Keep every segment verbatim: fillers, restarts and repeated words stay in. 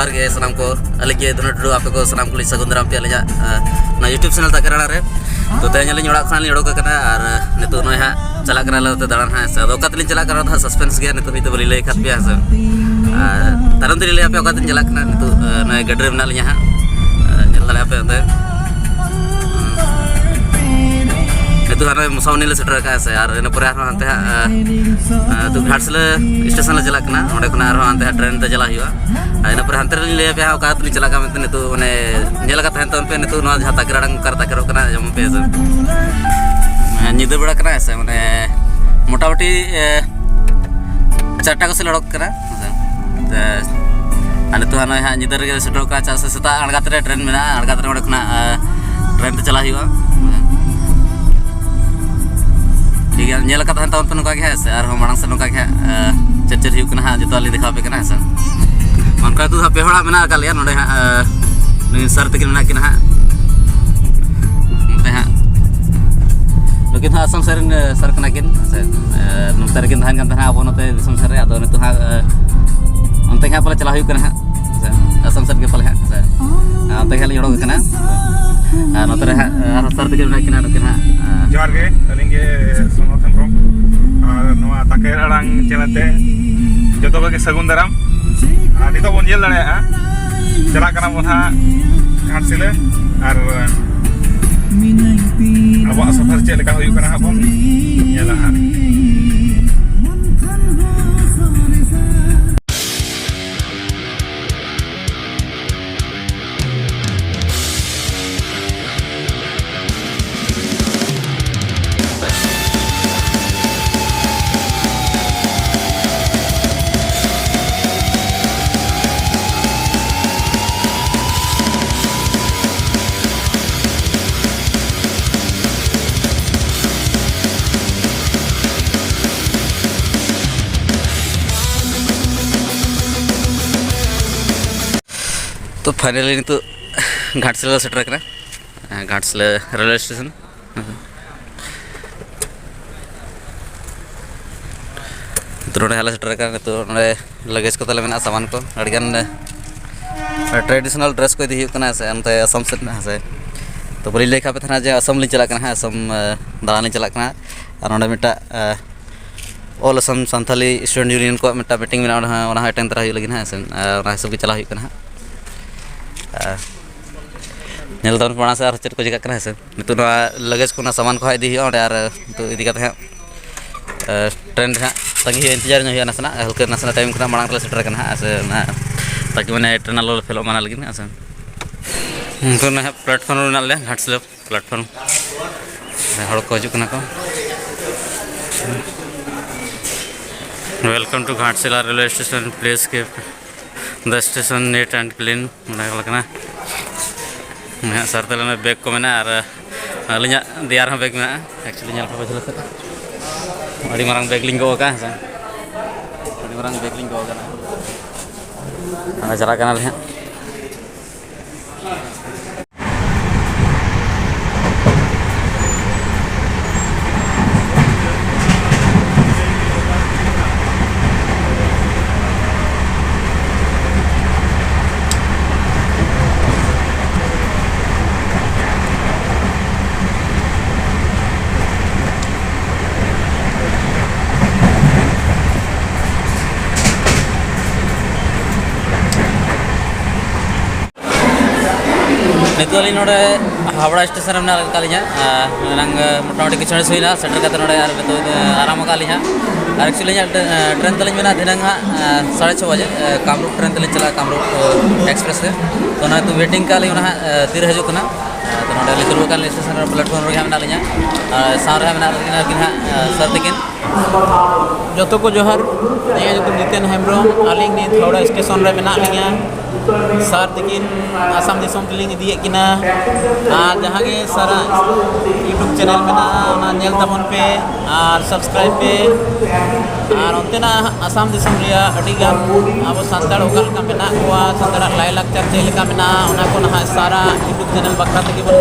ᱡᱚᱦᱟᱨ ᱜᱮ ᱥᱟᱱᱟᱢ ᱠᱚ, ᱟᱹᱞᱤᱧ ᱜᱮ ᱫᱷᱚᱱᱚ ᱴᱩᱰᱩ, ᱟᱯᱮ ᱠᱚ ᱥᱟᱱᱟᱢ ᱠᱚᱞᱤᱧ ᱥᱟᱹᱜᱩᱱ ᱫᱟᱨᱟᱢ ᱯᱮᱭᱟ ᱟᱹᱞᱤᱧᱟᱜ, ᱟᱸ, ᱱᱚᱣᱟ YouTube ᱪᱮᱱᱮᱞ ᱛᱟᱠᱮ ᱨᱟᱲᱟ ᱨᱮ᱾ ᱛᱚ, ᱛᱮᱦᱮᱧ ᱟᱹᱞᱤᱧ ᱚᱲᱟᱜ ᱠᱷᱚᱱᱟᱜ ᱞᱤᱧ ᱚᱰᱚᱠ ᱟᱠᱟᱱᱟ ᱟᱨ, ᱟᱸ, ᱱᱤᱛᱚᱜ ᱱᱚᱜᱼᱚᱭ ᱦᱟᱸᱜ ᱪᱟᱞᱟᱜ ᱠᱟᱱᱟᱞᱮ ᱱᱚᱛᱮ ᱫᱟᱬᱟᱱ ᱦᱟᱸᱜ, ᱥᱮ ᱟᱫᱚ ᱚᱠᱟ ᱛᱮᱞᱤᱧ ᱪᱟᱞᱟᱜ ᱠᱟᱱᱟ ᱚᱱᱟ ᱫᱚ ᱦᱟᱸᱜ suspense ᱜᱮᱭᱟ, ᱱᱤᱛᱚᱜ ᱦᱟᱹᱵᱤᱡ ᱛᱮ ᱵᱟᱹᱞᱤᱧ ᱞᱟᱹᱭ ᱟᱠᱟᱫ ᱯᱮᱭᱟ, ᱦᱮᱸ ᱥᱮ᱾ ᱟᱨ ᱛᱟᱭᱱᱚᱢ ᱛᱮᱞᱤᱧ ᱞᱟᱹᱭ ᱟᱯᱮᱭᱟ ᱚᱠᱟ ᱛᱮᱞᱤᱧ ᱪᱟᱞᱟᱜ ᱠᱟᱱᱟ᱾ ᱱᱤᱛᱚᱜ, ᱟᱸ, ᱱᱚᱜᱼᱚᱭ ᱜᱟᱹᱰᱤ ᱨᱮ ᱢᱮᱱᱟᱜ ᱞᱤᱧᱟ ᱦᱟᱸᱜ, ᱟᱸ, ᱧᱮᱞ ᱫᱟᱲᱮᱭᱟᱜ ᱯᱮ ᱚᱱᱛᱮ᱾ ᱱᱤᱛᱚᱜ ᱟᱨᱦᱚᱸ ᱢᱚᱥᱟᱵᱚᱱᱤ ᱞᱮ ᱥᱮᱴᱮᱨ ᱟᱠᱟᱫᱼᱟ ᱥᱮ, ᱟᱨ ᱤᱱᱟᱹ ᱯᱚᱨᱮ ᱟᱨᱦᱚᱸ ᱦᱟᱱᱛᱮ ᱦᱟᱸᱜ, ᱟᱸ, ᱟᱸ, ᱱᱤᱛᱚᱜ ᱜᱷᱟᱴᱥᱤᱞᱟᱹ ᱥᱴᱮᱥᱚᱱ ᱞᱮ ᱪᱟᱞᱟᱜ ᱠᱟᱱᱟ᱾ ᱚᱸᱰᱮ ᱠᱷᱚᱱᱟᱜ ᱟᱨᱦᱚᱸ ᱦᱟᱱᱛᱮ ᱦᱟᱸᱜ ᱴᱨᱮᱱ ᱛᱮ ᱪᱟᱞᱟᱜ ᱦᱩᱭᱩᱜᱼᱟ᱾ ᱟᱨ ᱤᱱᱟᱹ ᱯᱚᱨᱮ ᱦᱟᱱᱛᱮ ᱨᱮᱞᱤᱧ ᱞᱟᱹᱭ ᱟᱯᱮᱭᱟ ᱦᱟᱸᱜ ᱚᱠᱟ ᱛᱮᱞᱤᱧ ᱪᱟᱞᱟᱜ ᱠᱟᱱᱟ ᱢᱮᱱᱛᱮ᱾ ᱱᱤᱛᱚᱜ ᱢᱟᱱᱮ ᱧᱮᱞ ᱟᱠᱟᱫ ᱛᱟᱦᱮᱱ ᱛᱟᱵᱚᱱ ᱯᱮ, ᱱᱤᱛᱚᱜ ᱱᱚᱣᱟ ᱡᱟᱦᱟᱸ ᱛᱟᱠᱮᱨ ᱟᱲᱟᱝ ᱚᱠᱟᱨᱮ ᱛᱟᱠᱮᱨᱚᱜ ᱠᱟᱱᱟ, ᱡᱮᱢᱚᱱ ᱯᱮ ᱥᱮ, ᱢᱟᱱᱮ ᱧᱤᱫᱟᱹ ᱵᱮᱲᱟ ᱠᱟᱱᱟ ᱥᱮ, ᱢᱟᱱᱮ ᱢᱚᱴᱟᱢᱩᱴᱤ, ᱮ, ᱪᱟᱨᱴᱟ ᱠᱚ ᱥᱮᱫ ᱞᱮ ᱚᱰᱚᱠ ᱠᱟᱱᱟ᱾ ᱛᱮ, ᱟᱨ ᱱᱤᱛᱚᱜ ᱦᱟᱸᱜ ᱱᱚᱜᱼᱚᱭ ᱦᱟᱸᱜ ᱧᱤᱫᱟᱹ ᱨᱮᱜᱮ ᱥᱮᱴᱮᱨᱚᱜ ᱠᱟᱱᱟ, ᱪᱮᱫᱟᱜ ᱥᱮ ᱥᱮᱛᱟᱜ ᱟᱬᱜᱟᱛ ᱨᱮ ᱴᱨᱮᱱ ᱢᱮᱱᱟᱜᱼᱟ, ᱟᱬᱜᱟᱛ ᱨᱮ ᱚᱸᱰᱮ ᱠᱷᱚᱱᱟᱜ, ᱮ, ᱴᱨᱮᱱ ᱛᱮ ᱪᱟᱞᱟᱜ ᱦᱩᱭᱩᱜᱼᱟ᱾ ᱴᱷᱤᱠ ᱜᱮᱭᱟ, ᱧᱮᱞ ᱟᱠᱟᱫ ᱛᱟᱦᱮᱱ ᱛᱟᱵᱚᱱ ᱯᱮ ᱱᱚᱝᱠᱟ ᱜᱮ, ᱦᱮᱸ ᱥᱮ, ᱟᱨᱦᱚᱸ ᱢᱟᱲᱟᱝ ᱥᱮᱫ ᱱᱚᱝᱠᱟ ᱜᱮ ᱦᱟᱸᱜ, ᱮ, ᱪᱮᱫ ᱪᱮᱫ ᱦᱩᱭᱩᱜ ᱠᱟᱱᱟ ᱦᱟᱸᱜ ᱡᱚᱛᱚ ᱞᱤᱧ ᱫᱮᱠᱷᱟᱣ ᱟᱯᱮ ᱠᱟᱱᱟ, ᱦᱮᱸ ᱥᱮ᱾ ᱚᱱᱠᱟ ᱱᱤᱛᱚᱜ ᱫᱚ ᱦᱟᱸᱜ ᱯᱮ ᱦᱚᱲᱟᱜ ᱢᱮᱱᱟᱜ ᱟᱠᱟᱫ ᱞᱮᱭᱟ ᱱᱚᱰᱮ ᱦᱟᱸᱜ, ᱮ, ᱱᱩᱭ ᱥᱟᱨ ᱛᱟᱹᱠᱤᱱ ᱢᱮᱱᱟᱜ ᱠᱤᱱᱟ ᱦᱟᱸᱜ ᱱᱚᱛᱮ ᱦᱟᱸᱜ᱾ ᱱᱩᱠᱤᱱ ᱦᱚᱸ ᱟᱥᱟᱢ ᱥᱮᱫ ᱨᱮᱱ, ᱮ, ᱥᱟᱨ ᱠᱟᱱᱟ ᱠᱤᱱ, ᱦᱮᱸ ᱥᱮ᱾ ᱮ, ᱱᱚᱛᱮ ᱨᱮᱠᱤᱱ ᱛᱟᱦᱮᱱ ᱠᱟᱱ ᱛᱟᱦᱮᱱᱟ ᱟᱵᱚ ᱱᱚᱛᱮ ᱫᱤᱥᱚᱢ ᱥᱮᱫ ᱨᱮ, ᱟᱫᱚ ᱱᱤᱛᱚᱜ ᱦᱟᱸᱜ, ᱮ, ᱚᱱᱛᱮ ᱜᱮ ᱦᱟᱸᱜ ᱯᱟᱞᱮ ᱪᱟᱞᱟᱜ ᱦᱩᱭᱩᱜ ᱠᱟᱱᱟ ᱦᱟᱸᱜ᱾ ᱟᱥᱟᱢ ᱥᱮᱫ ᱜᱮ ᱯᱟᱞᱮ ᱦᱟᱸᱜ, ᱦᱮᱸ᱾ ᱟᱨ ᱚᱱᱛᱮ ᱜᱮ ᱦᱟᱸᱜ ᱞᱤᱧ ᱚᱰᱚᱠ ᱟᱠᱟᱱᱟ᱾ ᱟᱨ ᱱᱚᱛᱮ ᱨᱮ ᱦᱟᱸᱜ ᱟᱨᱦᱚᱸ ᱥᱟᱨ ᱛᱟᱹᱠᱤᱱ ᱢᱮᱱᱟᱜ ᱠᱤᱱᱟ, ᱱᱩᱠᱤᱱ ᱦᱟᱸᱜ, ᱟᱨ ᱡᱚᱦᱟᱨ ᱜᱮ, ᱟᱹᱞᱤᱧ ᱜᱮ ᱥᱚᱱᱚᱛ ᱦᱮᱢᱵᱨᱚᱢ᱾ ᱟᱨ ᱱᱚᱣᱟ ᱛᱟᱠᱮᱨ ᱟᱲᱟᱝ ᱪᱮᱱᱮᱞ ᱛᱮ ᱡᱚᱛᱚ ᱠᱚᱜᱮ ᱥᱟᱹᱜᱩᱱ ᱫᱟᱨᱟᱢ᱾ ᱟᱨ ᱱᱤᱛᱚᱜ ᱵᱚᱱ ᱧᱮᱞ ᱫᱟᱲᱮᱭᱟᱜᱼᱟ, ᱪᱟᱞᱟᱜ ᱠᱟᱱᱟ ᱵᱚᱱ ᱦᱟᱸᱜ ᱜᱷᱟᱴᱥᱤᱞᱟᱹ᱾ ᱟᱨ ᱟᱵᱚᱣᱟᱜ ᱥᱚᱯᱷᱚᱨ ᱪᱮᱫ ᱞᱮᱠᱟ ᱦᱩᱭᱩᱜ ᱠᱟᱱᱟ ᱦᱟᱸᱜ ᱵᱚᱱ ᱧᱮᱞᱟ ᱦᱟᱸᱜ᱾ ᱛᱚ, finally ᱱᱤᱛᱚᱜ ᱜᱷᱟᱴᱥᱤᱞᱟᱹ ᱞᱮ ᱥᱮᱴᱮᱨ ᱟᱠᱟᱱᱟ᱾ ᱦᱮᱸ, ᱜᱷᱟᱴᱥᱤᱞᱟᱹ ᱨᱮᱞᱣᱮ ᱥᱴᱮᱥᱚᱱ᱾ ᱱᱤᱛᱚᱜ ᱱᱚᱰᱮ ᱦᱟᱸᱜ ᱞᱮ ᱥᱮᱴᱮᱨ ᱟᱠᱟᱱᱟ᱾ ᱱᱤᱛᱚᱜ ᱱᱚᱰᱮ luggage ᱠᱚ ᱛᱟᱞᱮ ᱢᱮᱱᱟᱜᱼᱟ, ᱥᱟᱢᱟᱱ ᱠᱚ ᱟᱹᱰᱤᱜᱟᱱ᱾ ᱴᱨᱮᱰᱤᱥᱚᱱᱟᱞ ᱰᱨᱮᱥ ᱠᱚ ᱤᱫᱤ ᱦᱩᱭᱩᱜ ᱠᱟᱱᱟ ᱥᱮ, ᱚᱱᱛᱮ ᱟᱥᱟᱢ ᱥᱮᱫ ᱦᱮᱸ ᱥᱮ᱾ ᱛᱚ ᱵᱟᱹᱞᱤᱧ ᱞᱟᱹᱭ ᱠᱟᱜ ᱯᱮ ᱛᱟᱦᱮᱱᱟ ᱡᱮ ᱟᱥᱟᱢ ᱞᱤᱧ ᱪᱟᱞᱟᱜ ᱠᱟᱱᱟ ᱦᱮᱸ, ᱟᱥᱟᱢ ᱫᱟᱬᱟᱱ ᱞᱤᱧ ᱪᱟᱞᱟᱜ ᱠᱟᱱᱟ᱾ ᱟᱨ ᱱᱚᱰᱮ ᱢᱤᱫᱴᱟᱜ All Assam Santali Student Union ᱠᱚᱣᱟᱜ ᱢᱤᱫᱴᱟᱝ ᱢᱤᱴᱤᱝ ᱢᱮᱱᱟᱜᱼᱟ, ᱚᱸᱰᱮ ᱦᱚᱸ, ᱚᱱᱟ ᱦᱚᱸ ᱮᱴᱮᱱᱰ ᱛᱟᱨᱟ ᱦᱩᱭᱩᱜ ᱞᱟᱹᱜᱤᱫ ᱦᱟᱸᱜ ᱦᱮᱸ ᱥᱮ᱾ ᱟᱨ ᱚᱱᱟ ᱦᱤᱥᱟᱹᱵ ᱜᱮ ᱪᱟᱞᱟᱣ ᱦᱩᱭᱩᱜ ᱠᱟᱱᱟ ᱦᱟᱸᱜ᱾ ᱟᱨ ᱧᱮᱞ ᱛᱟᱵᱚᱱ ᱯᱮ ᱢᱟᱲᱟᱝ ᱥᱮᱫ ᱟᱨ ᱪᱮᱫ ᱠᱚ ᱪᱤᱠᱟᱹᱜ ᱠᱟᱱᱟ ᱦᱮᱸ ᱥᱮ᱾ ᱱᱤᱛᱚᱜ ᱱᱚᱣᱟ ᱞᱟᱜᱮᱡᱽ ᱠᱚ, ᱚᱱᱟ ᱥᱟᱢᱟᱱ ᱠᱚ ᱦᱟᱸᱜ ᱤᱫᱤ ᱦᱩᱭᱩᱜᱼᱟ ᱚᱸᱰᱮ, ᱟᱨ ᱱᱤᱛᱚᱜ ᱤᱫᱤ ᱠᱟᱛᱮ ᱦᱟᱸᱜ ᱴᱨᱮᱱ ᱨᱮ ᱦᱟᱸᱜ ᱛᱟᱺᱜᱤ ᱦᱩᱭᱩᱜᱼᱟ, ᱤᱱᱛᱮᱡᱟᱨ ᱧᱚᱜ ᱦᱩᱭᱩᱜᱼᱟ ᱱᱟᱥᱮᱱᱟᱜ, ᱦᱟᱞᱠᱟ ᱱᱟᱥᱮᱱᱟᱜ ᱴᱟᱭᱤᱢ ᱠᱷᱚᱱᱟᱜ ᱢᱟᱲᱟᱝ ᱨᱮᱞᱮ ᱥᱮᱴᱮᱨ ᱠᱟᱱᱟ ᱦᱟᱸᱜ ᱥᱮ, ᱚᱱᱟ ᱛᱟᱠᱤ ᱢᱟᱱᱮ ᱴᱨᱮᱱ ᱟᱞᱚ ᱯᱷᱮᱞᱚᱜ ᱢᱟ ᱚᱱᱟ ᱞᱟᱹᱜᱤᱫ ᱦᱟᱸᱜ ᱥᱮ᱾ ᱱᱤᱛᱚᱜ ᱱᱟᱦᱟᱜ ᱯᱞᱟᱴᱯᱷᱚᱨᱢ ᱨᱮ ᱢᱮᱱᱟᱜ ᱞᱮᱭᱟ, ᱜᱷᱟᱴᱥᱤᱞᱟᱹ ᱯᱞᱟᱴᱯᱷᱚᱨᱢ᱾ ᱦᱚᱲ ᱠᱚ ᱦᱤᱡᱩᱜ ᱠᱟᱱᱟ ᱠᱚ᱾ Welcome to Ghatshila railway station, please keep the station neat and clean. ᱚᱱᱟ ᱠᱚ ᱠᱟᱱᱟ᱾ ᱦᱮᱸ, ᱥᱟᱨ ᱛᱟᱞᱮ ᱚᱱᱟ ᱵᱮᱜᱽ ᱠᱚ ᱢᱮᱱᱟᱜᱼᱟ, ᱟᱨ ᱟᱹᱞᱤᱧᱟᱜ ᱫᱮᱭᱟ ᱨᱮᱦᱚᱸ ᱵᱮᱜᱽ ᱢᱮᱱᱟᱜᱼᱟ᱾ Actually ᱧᱮᱞ ᱯᱮ ᱯᱟᱪᱷᱮ ᱥᱮᱫ᱾ ᱟᱹᱰᱤ ᱢᱟᱨᱟᱝ ᱵᱮᱜᱽ ᱞᱤᱧ ᱜᱚᱜ ᱟᱠᱟᱫᱼᱟ ᱦᱮᱸ ᱥᱮ᱾ ᱟᱹᱰᱤ ᱢᱟᱨᱟᱝ ᱵᱮᱜᱽ ᱞᱤᱧ ᱜᱚᱜ ᱟᱠᱟᱫᱼᱟ᱾ ᱟᱫᱚ ᱪᱟᱞᱟᱜ ᱠᱟᱱᱟᱞᱮ ᱦᱟᱸᱜ᱾ ᱱᱤᱛᱚᱜ ᱟᱹᱞᱤᱧ ᱱᱚᱰᱮ ᱦᱟᱣᱲᱟ ᱥᱴᱮᱥᱚᱱ ᱨᱮ ᱢᱮᱱᱟᱜ ᱟᱠᱟᱫ ᱞᱤᱧᱟ᱾ ᱟᱨ ᱮᱱᱟᱝ ᱢᱚᱴᱟᱢᱩᱴᱤ ᱠᱤᱪᱷᱩ ᱜᱷᱟᱹᱲᱤᱡ ᱦᱩᱭᱱᱟ ᱥᱮᱴᱮᱨ ᱠᱟᱛᱮ ᱱᱚᱰᱮ, ᱟᱨ ᱱᱤᱛᱚᱜ ᱫᱚ ᱟᱨᱟᱢ ᱟᱠᱟᱫ ᱞᱤᱧ ᱦᱟᱸᱜ᱾ ᱟᱨ actually ᱤᱧᱟᱹᱜ ᱴᱨᱮ-, ᱴᱨᱮᱱ ᱛᱟᱹᱞᱤᱧ ᱢᱮᱱᱟᱜᱼᱟ ᱫᱷᱤᱱᱟᱹᱝ ᱦᱟᱸᱜ ᱥᱟᱲᱮ ᱪᱷᱚ ᱵᱟᱡᱮ, ᱠᱟᱢᱨᱩᱯ ᱴᱨᱮᱱ ᱛᱮᱞᱤᱧ ᱪᱟᱞᱟᱜᱼᱟ, ᱠᱟᱢᱨᱩᱯ ᱮᱠᱥᱯᱨᱮᱥ ᱛᱮ᱾ ᱛᱚ ᱚᱱᱟ ᱱᱤᱛᱚᱜ ᱣᱮᱴᱤᱝ ᱠᱟᱜ ᱞᱤᱧ, ᱚᱱᱟ ᱦᱟᱸᱜ ᱛᱤᱨᱮ ᱦᱤᱡᱩᱜ ᱠᱟᱱᱟ᱾ ᱛᱚ ᱱᱚᱰᱮ ᱞᱤᱧ ᱫᱩᱲᱩᱵ ᱟᱠᱟᱱ ᱥᱴᱮᱥᱚᱱ ᱨᱮ, ᱯᱞᱟᱴᱯᱷᱚᱨᱢ ᱨᱮᱜᱮ ᱦᱟᱸᱜ ᱢᱮᱱᱟᱜ ᱞᱤᱧᱟ᱾ ᱟᱨ ᱥᱟᱶ ᱨᱮ ᱦᱟᱸᱜ ᱢᱮᱱᱟᱜ ᱞᱤᱧᱟ ᱩᱱᱠᱤᱱ ᱦᱟᱸᱜ ᱥᱟᱨ ᱛᱟᱹᱠᱤᱱ᱾ ᱡᱚᱛᱚ ᱠᱚ ᱡᱚᱦᱟᱨ, ᱤᱧᱟᱹᱜ ᱧᱩᱛᱩᱢ ᱡᱤᱛᱮᱱ ᱦᱮᱢᱵᱨᱚᱢ, ᱟᱹᱞᱤᱧ ᱱᱤᱛ ᱦᱟᱣᱲᱟ ᱥᱴᱮᱥᱚᱱ ᱨᱮ ᱢᱮᱱᱟᱜ ᱞᱤᱧᱟ᱾ ᱥᱟᱨ ᱛᱟᱹᱠᱤᱱ ᱟᱥᱟᱢ ᱫᱤᱥᱚᱢ ᱛᱮᱞᱤᱧ ᱤᱫᱤᱭᱮᱫ ᱠᱤᱱᱟ᱾ ᱟᱨ ᱡᱟᱦᱟᱸ ᱜᱮ ᱥᱟᱨᱟᱜ YouTube ᱪᱮᱱᱮᱞ ᱢᱮᱱᱟᱜᱼᱟ, ᱚᱱᱟ ᱧᱮᱞ ᱛᱟᱵᱚᱱ ᱯᱮ ᱟᱨ ᱥᱟᱵᱥᱠᱨᱟᱭᱤᱵᱽ ᱯᱮ᱾ ᱟᱨ ᱚᱱᱛᱮᱱᱟᱜ ᱟᱥᱟᱢ ᱫᱤᱥᱚᱢ ᱨᱮᱭᱟᱜ ᱟᱹᱰᱤᱜᱟᱱ ᱟᱵᱚ ᱥᱟᱱᱛᱟᱲ ᱚᱠᱟ ᱞᱮᱠᱟ ᱢᱮᱱᱟᱜ ᱠᱚᱣᱟ, ᱥᱟᱱᱛᱟᱲᱟᱜ ᱞᱟᱭᱼᱞᱟᱠᱪᱟᱨ ᱪᱮᱫ ᱞᱮᱠᱟ ᱢᱮᱱᱟᱜᱼᱟ, ᱚᱱᱟ ᱠᱚ ᱱᱟᱦᱟᱜ ᱥᱟᱨᱟ YouTube ᱪᱮᱱᱮᱞ ᱵᱟᱠᱷᱨᱟ ᱛᱮᱜᱮ ᱵᱚᱱ,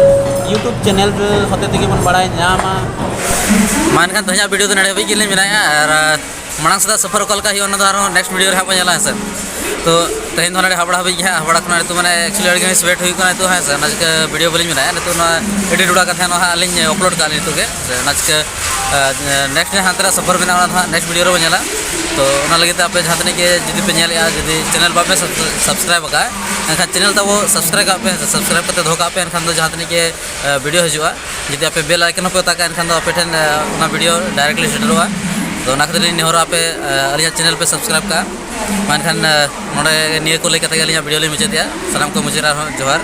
YouTube ᱪᱮᱱᱮᱞ ᱦᱚᱛᱮ ᱛᱮᱜᱮ ᱵᱚᱱ ᱵᱟᱲᱟᱭ ᱧᱟᱢᱟ᱾ ᱢᱟ ᱮᱱᱠᱷᱟᱱ ᱛᱮᱦᱮᱧᱟᱜ ᱵᱷᱤᱰᱤᱭᱳ ᱫᱚ ᱱᱚᱰᱮ ᱦᱟᱹᱵᱤᱡ ᱜᱮᱞᱤᱧ ᱵᱮᱱᱟᱣᱮᱫᱼᱟ᱾ ᱟᱨ ᱢᱟᱲᱟᱝ ᱥᱮᱫᱟᱜ ᱥᱚᱯᱷᱚᱨ ᱚᱠᱟ ᱞᱮᱠᱟ ᱦᱩᱭᱩᱜᱼᱟ, ᱚᱱᱟ ᱫᱚ ᱟᱨᱦᱚᱸ ᱱᱮᱠᱥᱴ ᱵᱷᱤᱰᱤᱭᱳ ᱨᱮ ᱦᱟᱸᱜ ᱵᱚᱱ ᱧᱮᱞᱟ, ᱦᱮᱸ ᱥᱮ᱾ ᱛᱚ ᱛᱮᱦᱮᱧ ᱫᱚ ᱱᱚᱰᱮ ᱦᱟᱵᱲᱟ ᱦᱟᱹᱵᱤᱡ ᱜᱮ ᱦᱟᱸᱜ, ᱦᱟᱵᱲᱟ ᱠᱷᱚᱱᱟᱜ ᱱᱤᱛᱚᱜ ᱢᱟᱱᱮ actually ᱟᱹᱰᱤ ᱜᱟᱱ wait ᱦᱩᱭᱩᱜ ᱠᱟᱱᱟ ᱱᱤᱛᱚᱜ, ᱦᱮᱸ ᱥᱮ, ᱚᱱᱟ ᱪᱤᱠᱟᱹ video ᱵᱟᱹᱞᱤᱧ ᱵᱮᱱᱟᱣᱟ᱾ ᱱᱤᱛᱚᱜ ᱱᱚᱣᱟ edit ᱵᱟᱲᱟ ᱠᱟᱛᱮ ᱱᱚᱣᱟ ᱦᱟᱸᱜ ᱞᱤᱧ upload ᱠᱟᱜᱼᱟ ᱱᱤᱛᱚᱜ ᱜᱮ, ᱥᱮ ᱚᱱᱟ ᱪᱤᱠᱟᱹ next ᱦᱟᱱᱛᱮ ᱨᱮ ᱥᱚᱯᱷᱚᱨ ᱢᱮᱱᱟᱜᱼᱟ, ᱚᱱᱟ ᱫᱚ ᱦᱟᱸᱜ next video ᱨᱮᱵᱚᱱ ᱧᱮᱞᱟ᱾ ᱛᱚ ᱚᱱᱟ ᱞᱟᱹᱜᱤᱫ ᱛᱮ ᱟᱯᱮ ᱡᱟᱦᱟᱸ ᱛᱤᱱᱟᱹᱜ ᱜᱮ ᱡᱩᱫᱤ ᱯᱮ ᱧᱮᱞᱮᱫᱼᱟ, ᱡᱩᱫᱤ channel ᱵᱟᱯᱮ subscribe ᱟᱠᱟᱫᱼᱟ, ᱮᱱᱠᱷᱟᱱ channel ᱛᱟᱵᱚ subscribe ᱠᱟᱜ ᱯᱮ, subscribe ᱠᱟᱛᱮ ᱫᱚᱦᱚ ᱠᱟᱜ ᱯᱮ, ᱮᱱᱠᱷᱟᱱ ᱫᱚ ᱡᱟᱦᱟᱸ ᱛᱤᱱᱟᱹᱜ ᱜᱮ video ᱦᱤᱡᱩᱜᱼᱟ, ᱡᱩᱫᱤ ᱟᱯᱮ bell icon ᱦᱚᱸᱯᱮ ᱚᱛᱟ ᱠᱟᱜᱼᱟ, ᱮᱱᱠᱷᱟᱱ ᱫᱚ ᱟᱯᱮ ᱴᱷᱮᱱ ᱚᱱᱟ video directly ᱥᱮᱴᱮᱨᱚᱜᱼᱟ᱾ ᱛᱚ ᱚᱱᱟ ᱠᱷᱟᱹᱛᱤᱨ ᱞᱤᱧ ᱱᱮᱦᱚᱨᱚᱜᱼᱟ ᱟᱯᱮ ᱟᱹᱞᱤᱧᱟᱜ channel ᱯᱮ subscribe ᱠᱟᱜᱼᱟ᱾ ᱢᱟ ᱮᱱᱠᱷᱟᱱ ᱱᱚᱰᱮ ᱱᱤᱭᱟᱹ ᱠᱚ ᱞᱟᱹᱭ ᱠᱟᱛᱮ ᱜᱮ ᱟᱹᱞᱤᱧᱟᱜ video ᱞᱤᱧ ᱢᱩᱪᱟᱹᱫᱮᱜᱼᱟ᱾ ᱥᱟᱱᱟᱢ ᱠᱚ ᱢᱩᱪᱟᱹᱫ ᱨᱮ ᱟᱨᱦᱚᱸ ᱡᱚᱦᱟᱨ᱾